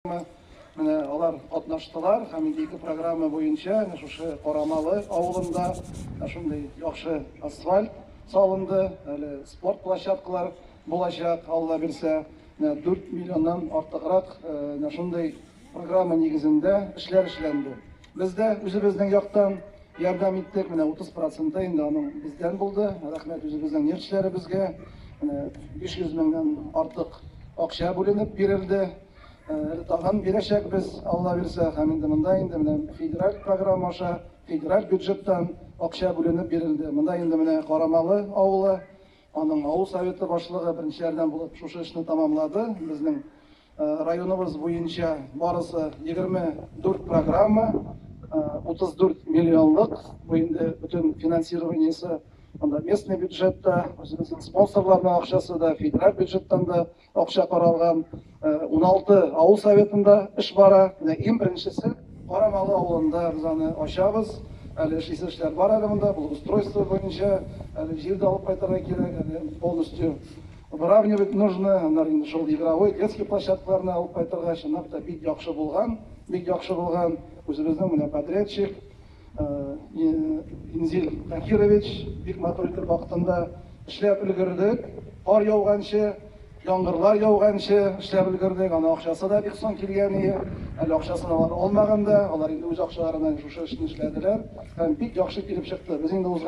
Менә алар катнаштылар һәм инде ике программа буенча менә шушы Карамалы авылында шундый яхшы асфальт салынды, әле спорт площадкалар булачак, Алла бирсә. Менә 4 миллионнан артыграк менә шундый программа нигезендә эшләр эшләнде. Без дә үзебезнең яктан ярдәм иттек, менә 30 проценты инде аның бездән булды. Рәхмәт үзебезнең нефтьчеләребезгә. Менә 500 меңнән артык акча бүленеп бирелде. Әле тагын бирәчәкбез, Алла бирсә, һәм инде монда инде менә федераль программа аша, федераль бюджеттан акча бүленеп бирелде. Монда инде менә Карамалы авылы, аның авыл советы башлыгы беренчеләрдән булып шушы эшне тамамлады. Безнең районыбыз буенча барысы 24 программа, 34 миллионлык, бу инде бөтен финансированиесе монда местный бюджетта, үзебезнең спонсорларның акчасы да, федераль бюджеттан да акча каралган. 16 авыл советында эш бара. Менә иң беренчесе Карамалы авылында без аны ачабыз. Әле эшлисе эшләр бар әле монда, благоустройство буенча, әле җир дә алып кайтырга кирәк, әле полностью выравнивать нужно. Аннары инде шул игровой, детский площадкаларны алып кайтырга, чынлап та бик яхшы булган, бик яхшы булган. Үзебезнең менә подрядчик Инзил Такирович бик матур итеп вакытында эшләп өлгердек. Кар яуганчы, яңгырлар яуганчы эшләп өлгердек. Аның акчасы да бик соң килгән иде. Әле акчасын алар алмаган да, алар инде үз акчаларыннан шушы эшне эшләделәр. Һәм бик яхшы килеп чыкты. Без инде узган